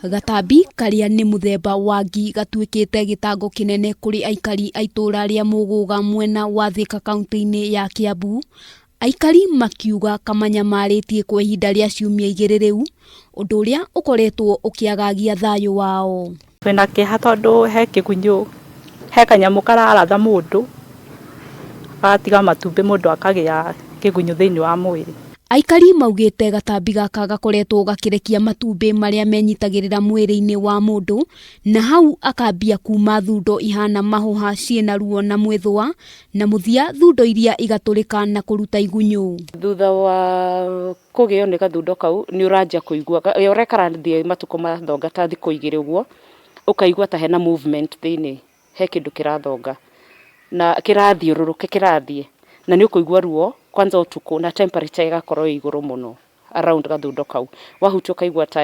Gatambi karĩa nĩ mũthemba wa ngi gatuĩkĩte gĩtango kĩnene kũrĩ aikari a itũũra rĩa Mũgũga mwena wa Thĩka kaunti-inĩ ya Kĩambu. Aikari makiuga kamanyamarĩtie kwa ihinda rĩa ciumia igĩrĩ rĩu, ũndũ ũrĩa ũkoretwo ũkĩagagia thayũ wao. Twĩna kĩeha tondũ he kĩgunyũ, he kanyamũ kararatha mũndũ, gagatiga matumbĩ mũndũ akagĩa kĩgunyũ thĩinĩ wa mwĩrĩ. Aikari maugĩte gatambi gaka gakoretwo gakĩrekia matumbĩ marĩa menyitagĩrĩra mwĩrĩ-inĩ wa mũndũ na hau akambia kuma thundo ihana mahũha ciĩna ruo na mwĩthũa na mũthia thundo iria igatũrĩka na kũruta igunyũ. Thutha wa kũgĩo nĩ gathundo kau nĩ ũranjia kũigua, ũrĩa karathiĩ matukũ mathonga ta thikũ igĩrĩ ũguo, ũkaigua ta hena movement thĩinĩ, he kĩndũ kĩrathonga na kĩrathiũrũrũka kĩrathiĩ, na nĩ ũkũigua ruo kwanza ũtukũ na temperature ĩgakorwo ĩ igũrũ mũno around gathundo kau, wahutia ũkaigua ta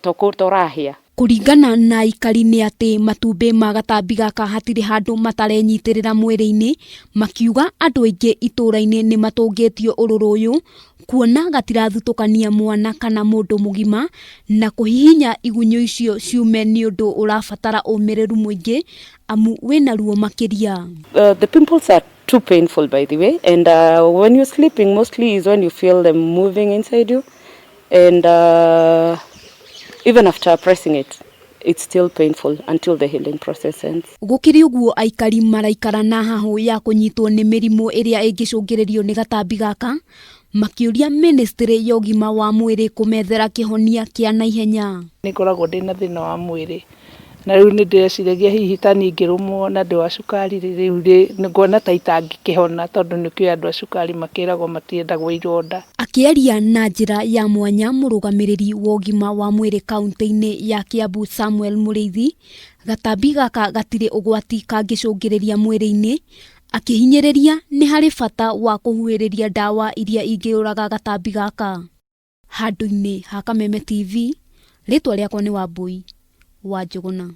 ta ũrahĩa. Kũringana na aikari nĩ atĩ matumbĩ ma gatambi gaka hatirĩ handũ matarenyitĩrĩra mwĩrĩ-inĩ, makiuga andũ aingĩ itũũra-inĩ nĩ matũngĩtio ũrũrũ ũyũ kuona gatirathutũkania mwana kana mũndũ mũgima na kũhihinya igunyũ icio ciume nĩ ũndũ ũrabatara ũmĩrĩru mũingĩ amu wĩna ruo makĩria. The pimples are too painful, by the way, and when you're sleeping mostly is when you feel them moving inside you, and even after pressing it, it's still painful until the healing process ends. Gũkĩrĩ ũguo aikari maraikara na hahũ ya kũnyitwo nĩ mĩrimũ ĩrĩa ĩngĩcũngĩrĩrio nĩ gatambi gaka, makĩũria ministry ya ũgima wa mwĩrĩ kũmethera kĩhonia kĩa naihenya. Nĩ ngoragwo ndĩna thĩna wa mwĩrĩ na rĩu nĩ ndĩreciragia hihi ta niĩ ingĩrũmwo na ndĩ wa cukari rĩ, rĩu nguona ta itangĩkĩhona tondũ nĩkĩo andũ a cukari makĩragwo matiendagwo ironda. Akĩaria na njĩra ya mwanya mũrũgamĩrĩri wa ũgima wa mwĩrĩ kaunti-inĩ ya Kiambu Samuel Mũrĩithi, gatambi gaka gatirĩ ũgwati kangĩcũngĩrĩria mwĩrĩ-inĩ, akĩhinyĩrĩria nĩ harĩ bata wa kũhuhĩrĩria ndawa iria ingĩũraga gatambi gaka. Handũ-inĩ ha Kameme TV, rĩtwa rĩakwa nĩ Wambui wa Njũgũna.